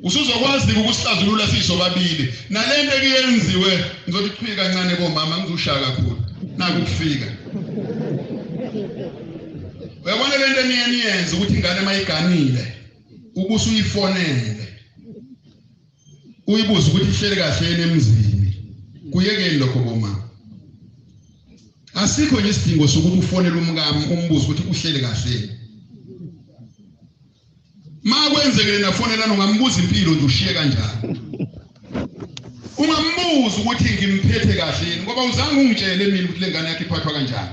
Usuzokwazi ukusixazulula sisobabili. Nalento ekuyenziwe ngizothi qhwi kancane komama, ngizoshaya kakhulu. Naku kufika. Uyabona lento eniyenze ukuthi ingane mayiganile ubusu uyifonele. Uyibuza ukuthi ihlele kahle yini emzini. Kuyekeni lokho bomama. Asikho nje isidingo sokuthi ufonele umkami umbuze ukuthi uhlele kahle yini. Ma kwenzekile nafonelana ungambuza impilo nje ushiye kanjani. Ungambuza ukuthi ngimphethe kahle yini ngoba uzange ungitshele mina ukuthi lengane yakhe iphathwa kanjani.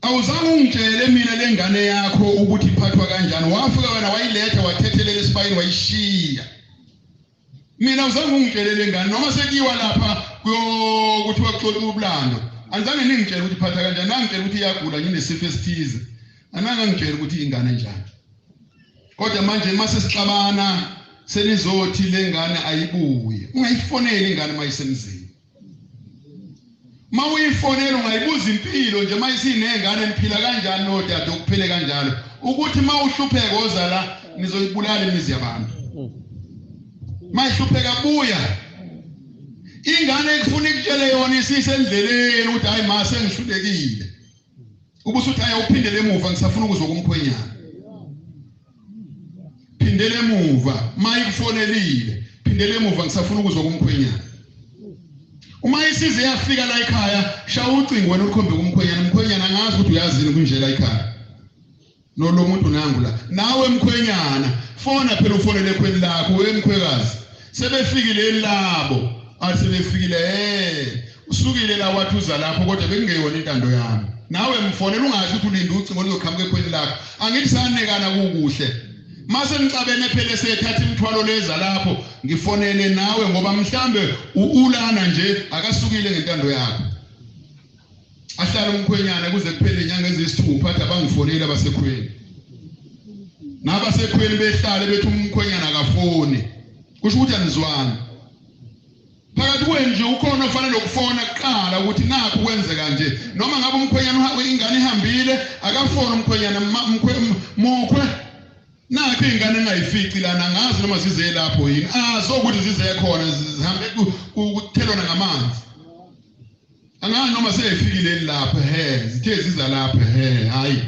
Awuzange ungitshele mina lengane yakho ukuthi iphathwa kanjani. Wafika wena wayiletha wathethelela esibayeni wayishiya. Mina uzange ungitshele lengane noma sekuyiwa lapha kuyokuthiwa kuxoxa umlando. Anizange ningitshele ukuthi iphatha kanjani, nangitshela ukuthi iyagula nginesifo esithize. Anange ngitshele ukuthi ingane njani. Kodwa manje mase sixabana senizothi lengane ayibuye. Ungayifoneli ingane mayisemzini. Mawuyifonela ungayibuza impilo nje mayisinengane niphila kanjani nodade okuphele kanjalo ukuthi mawuhlupheka oza la nizoyibulala imizi yabantu. Mayihlupheka buya. Ingane ekufuna ikutshele yona isisendleleni ukuthi hayi ma sengihlulekile. Ubusuthi hayi uphindele emuva ngisafuna ukuzwa kumkhwenyana. Phindele emuva mayikufonelile, phindele emuva ngisafuna ukuzwa kumkhwenyana. Uma isize yafika la ekhaya, shaya ucingo wena ukhombe kumkhwenyana, mkhwenyana angazi ukuthi uyazini kunje la ekhaya. No lo muntu nangu la. Nawe mkhwenyana, fona phela ufonele ekhweni lakho we mkhwekazi. Sebefikile labo, athi sebefikile eh usukile la wathi uza lapho kodwa bekungeyona intando yami. Nawe mfonela ungasho ukuthi ulinde ucingo luzoqhamuka ekhweni lakho. Angithi sanekana kukuhle. Mase nixabene phela sethatha imithwalo leza lapho ngifonele nawe ngoba mhlambe ulana nje akasukile ngentando yakho. Ahlala umkhwenyana kuze kuphele inyanga eziyisithupha athi abangifoneli abasekhweni. Nabasekhweni behlale bethi umkhwenyana akafoni. Kusho ukuthi anizwani. Phakathi kwenu nje ukhona ofanele ukufona kuqala ukuthi nakhu kwenzeka nje noma ngabe umkhwenyana ingane ihambile akafone umkhwenyana mukhwe nakho ingane engayifici lana angazi noma zize lapho yini azo ukuthi zize khona zihambe kuthelwana ngamanzi angazi noma seyifikile lapho he zithe ziza lapho he hayi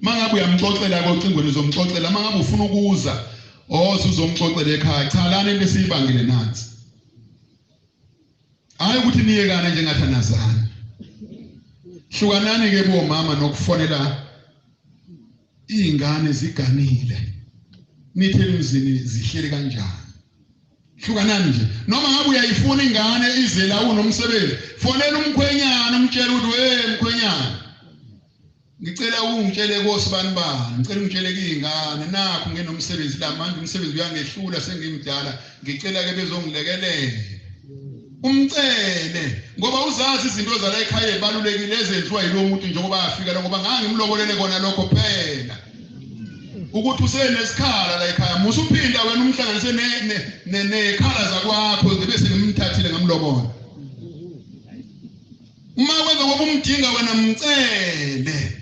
mangabe uyamxoxela kocingweni uzomxoxela mangabe ufuna ukuza oh uzomxoxela ekhaya cha lana into esiyibangile nansi hayi ukuthi niyekane nje ngathi anazani. Hlukanani ke bomama nokufonela izingane ziganile nithi emzini zihleli kanjani. Hlukanani nje noma ngabe uyayifuna ingane ize la unomsebenzi fonela umkhwenyana umtshele ukuthi we mkhwenyana ngicela ungitshele kosibani bani ngicela ungitshele kuyingane nakho nginomsebenzi la manje umsebenzi uyangehlula sengimdala ngicela ke bezongilekelela. Umcele ngoba uzazi izinto zala ekhaya ebalulekile ezenziwa yilo muntu njengoba afika la ngoba ngangimlobolele kona lokho phela ukuthi usenesikhala la ekhaya musuphinda wena umhlanganise nekhala zakwakho ngibe sengimthathile ngamlobola. Uma kwenza ngoba umdinga wena mcele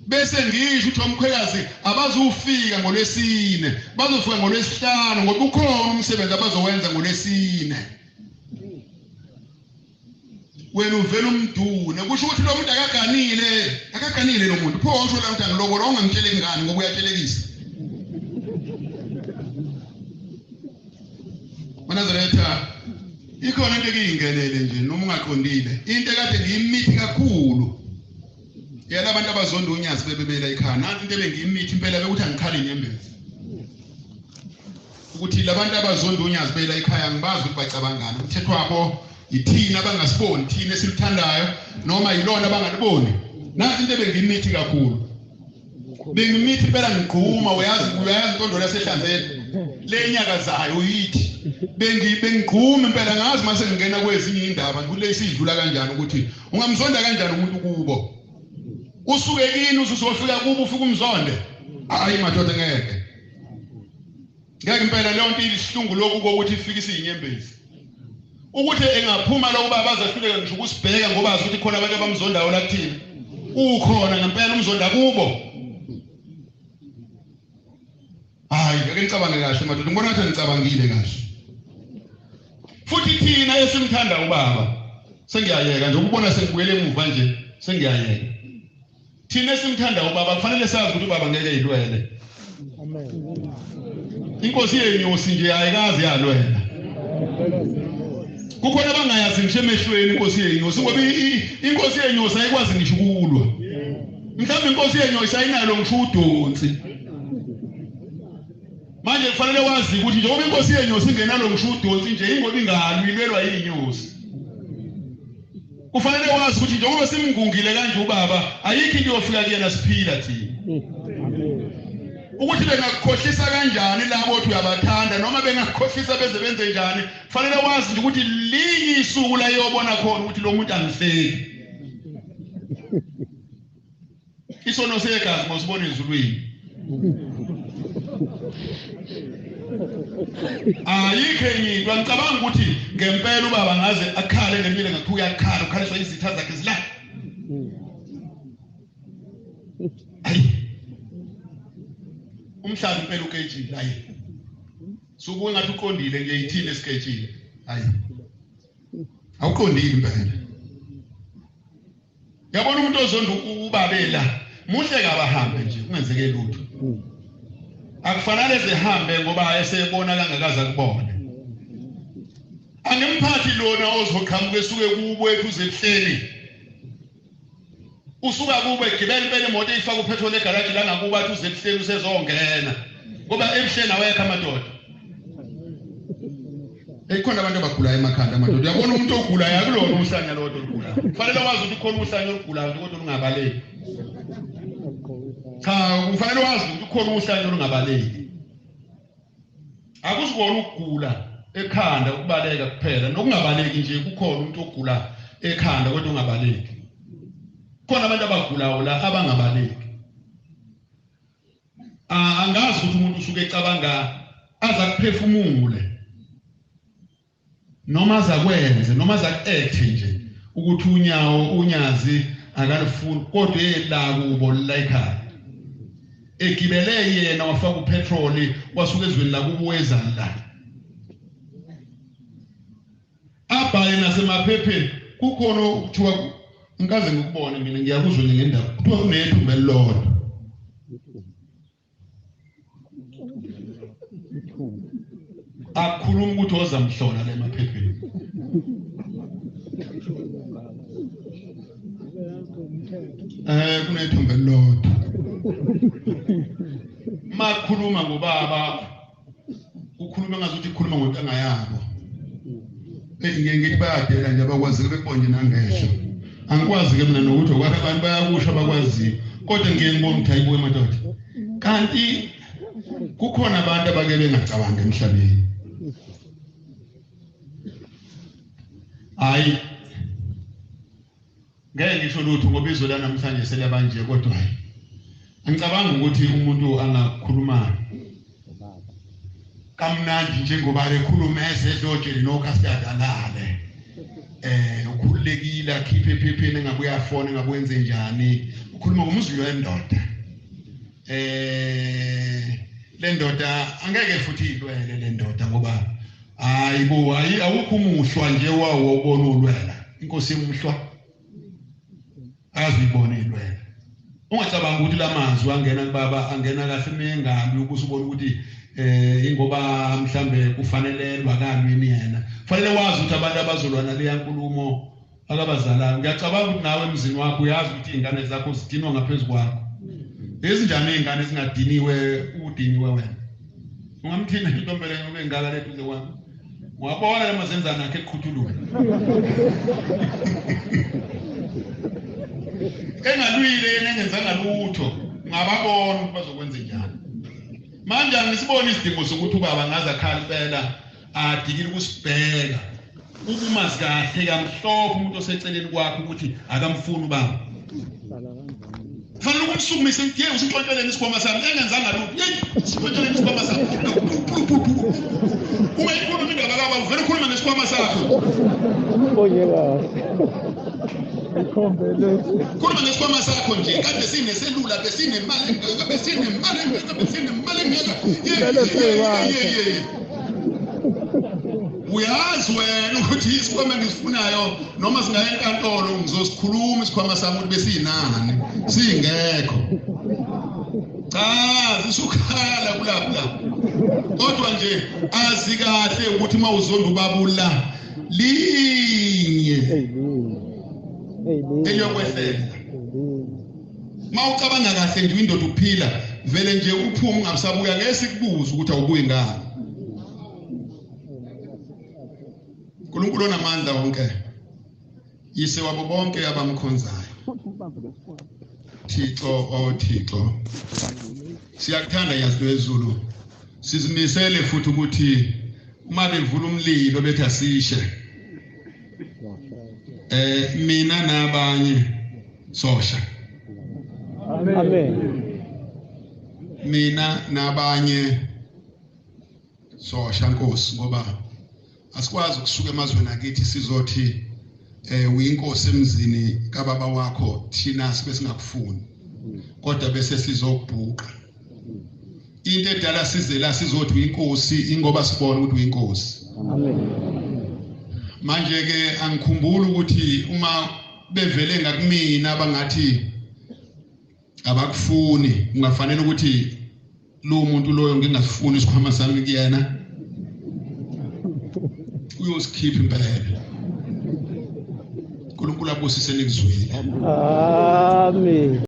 bese ngisho ukuthi omkhwekazi abazufika ngolwesine bazofika ngolwesihlanu ngoba ukhona umsebenzi abazowenza ngolwesine. Wena uvela umdune kusho ukuthi lo muntu akaganile akaganile lo muntu pho usho la ukuthi angilobola ungangitsheli ngani ngoba uyatshelekisa. Manazaretha ikhona into ekuyingenele nje noma ungaqondile into ekade ngiyimithi kakhulu yena abantu abazonda unyazi bebebela ekhaya nansi into ebengiyimithi impela bekuthi angikhali inyembezi ukuthi labantu abazonda unyazi bela ekhaya ngibazi ukuthi bacabangani umthetho wabo yithina abangasiboni thina esilithandayo noma yilona abangaliboni nansi into ebengiyimithi kakhulu bengimithi impela ngigquma uyazi uyazi intondo yasehlanzeni lenyakazayo uyithi bengigquma impela ngazi mase ngingena kwezinye indaba ngikule isidlula kanjani ukuthi ungamzonda kanjani umuntu kubo usuke kini usuzofika kubo ufika umzonde hayi madoda ngeke ngeke impela leyo nto ilihlungu lokhu kokuthi ifike isiyinyembezi ukuthi engaphuma lo baba azahluleka ngisho ukusibheka ngoba azi ukuthi khona abantu abamzondayo la kuthina ukhona ngempela umzonda kubo. Ake nicabange kahle madoda, ngibona ngathi nicabangile kahle. Futhi thina esimthanda ubaba, sengiyayeka nje ukubona sengibuyele emuva nje, sengiyayeka. Thina esimthanda ubaba kufanele sazi ukuthi ubaba ngeke yilwele. Amen. Inkosi yenyosi nje ayikazi yalwela. Kukhona abangayazi ngisho emehlweni inkosi yenyosi, ngoba inkosi yenyosi ayikwazi ngisho ukulwa. Mhlawumbe inkosi yenyosi ayinalo ngisho udonsi. Manje kufanele wazi ukuthi njengoba inkosi yenyosi ingenalo ngisho udonsi nje, ingoba ingalwi ilwelwa yinyosi. Kufanele wazi ukuthi njengoba simngungile kanje ubaba, ayikho into yofika kuyena siphila thina. Ukuthi bengakukhohlisa kanjani labo othi uyabathanda, noma bengakukhohlisa beze benze njani, kufanele wazi nje ukuthi linye isuku la yobona khona ukuthi lo muntu angihleki. Isono segazi mawusibona ezulwini. Ayikho enye into. Angicabanga ukuthi ngempela ubaba ngaze akhale ngemile ngakho uyakhala, ukhaliswa izitha zakhe zila. Ayi. Umhlaba impela ukejile, ayi. Suku ngathi uqondile nje ithini esikejile. Ayi. Awuqondile impela. Yabona umuntu ozonda ubabela, muhle kabahambe nje kungenzeke lutho. Akufanele zihambe ngoba esebona kangakaze akubone. Angimphathi lona ozoqhamuka esuke kubo ethuze ebuhleni. Usuka kubo egibela impela imoto eyifaka upetrol egaraji la ngakubo athi uze ebuhleni usezongena. Ngoba ebuhleni awekho amadoda. Ekhona abantu abagulayo emakhanda amadoda. Uyabona umuntu ogulayo akulona uhlanya lodwa olugulayo. Kufanele wazi ukuthi ukhona uhlanya olugulayo nje kodwa olungabaleki. Cha, kufanele wazi ukuthi ukhona uhlanya olungabaleki. Akuzikona ukugula ekhanda ukubaleka kuphela, nokungabaleki nje kukhona umuntu ogula ekhanda kodwa ungabaleki. Khona abantu abagulayo la abangabaleki. Angazi ukuthi umuntu usuke ecabanga aza kuphefumule noma aza kwenze noma aza ku-act nje ukuthi unyawo unyazi akalufuni, kodwa ela kubo la ekhaya egibele yena wafaka upetroli wasuka ezweni lakubo weza la abhale nasemaphepheni. Kukhona okuthiwa ngikaze ngikubone mina, ngiyakuzwa nje ngendaba, kuthiwa kunethumba elilodwa. Akukhuluma ukuthi ozamhlola le maphepheni. Kunethumba elilodwa. Makhuluma ngobaba ukhuluma ngazuthi ukhuluma ngontanga yabo. Ngithi bayadela nje abakwazi bekubonje nangehlo. Angikwazi ke mina nokuthi okwakhe abantu bayakusho abakwaziyo, kodwa ngiye ngibone ukuthi hayibo madoda, kanti kukhona abantu abake bengacabanga emhlabeni. Hayi, ngeke ngisho lutho ngoba izwe lanamhlanje selabanje, kodwa hayi angicabanga ukuthi umuntu angakhuluma kamnandi njengoba ekhuluma esedlotsheni nocustard alale. Ukhululekile akhiphe ephepheni engabe uyafona engabe wenze njani, ukhuluma ngomzwi wendoda. Le ndoda angeke futhi ilwele le ndoda ngoba hayibo, hayi awukho umuhlwa nje wawo ubona ulwela. Inkosi emuhlwa akazuyibona ilwela. Ungacabanga ukuthi lamazwi angena kubaba angena kahle mengalwi ukuze ubone ukuthi ingoba mhlambe kufanele lwakalwini yena. Kufanele wazi ukuthi abantu abazolwana leya nkulumo akabazalanga. Ngiyacabanga ukuthi nawe emzini wakho uyazi ukuthi izingane zakho zidinwa ngaphezulu kwakho. Ezinjani izingane ezingadiniwe udiniwe wena? Ungamthina intombele ngoba engaka leduze kwami. Wabona lamazenzana akhe eqhuthuluka. Engalwile yena engenzanga lutho, ungababona ukuthi bazokwenza njani. Manje angisiboni isidingo sokuthi ubaba ngaze akhala impela adikile ukusibheka. Ubumazi kahle kamhlophe umuntu oseceleni kwakho ukuthi akamfuni ubaba. Kufanele ukumsukumise ngiye usintshontsheleni isikhwama sami engenzanga lutho. Yeyi, usintshontsheleni isikhwama sami. Ungayikhuluma indaba kababa, uvele ukhulume ngesikhwama sakho. Ubonye kahle. Khuluma ngesikhwama sakho nje, kade sineselula, besinemali engaka, besinemali engaka, besinemali engaka. Uyazi wena ukuthi isikhwama engisifunayo noma singaya enkantolo ngizosikhuluma isikhwama sami ukuthi besiyinani, singekho. Cha, sisukhala kulapha la. Kodwa nje azi kahle ukuthi uma uzonda ubabula linye eliyokwehlela. Uma ucabanga kahle nje indoda uphila vele nje uphume ungabusabuya, ngeke sikubuze ukuthi awubuyi ngani. uNkulunkulu onamandla wonke, yise wabo bonke abamkhonzayo. Thixo, oh Thixo, siyakuthanda Nyazi lwezulu. Sizimisele futhi ukuthi uma bevula umlilo bethi asishe, mina nabanye sosha. Amen. Mina nabanye sosha Nkosi, ngoba asikwazi ukusuka emazweni akithi sizothi uyinkosi emzini kababa wakho, thina sibe singakufuni, kodwa bese sizobhuqa. Into edala size la sizothi uyinkosi ingoba sibona ukuthi uyinkosi. Amen. Manje ke angikhumbuli ukuthi uma bevele ngakumina bangathi abakufuni, kungafanele ukuthi lo muntu loyo ngingasifuni isikhwama sami kuyena, uyosikhipha impela. uNkulunkulu abusise nikuzwile. Amen.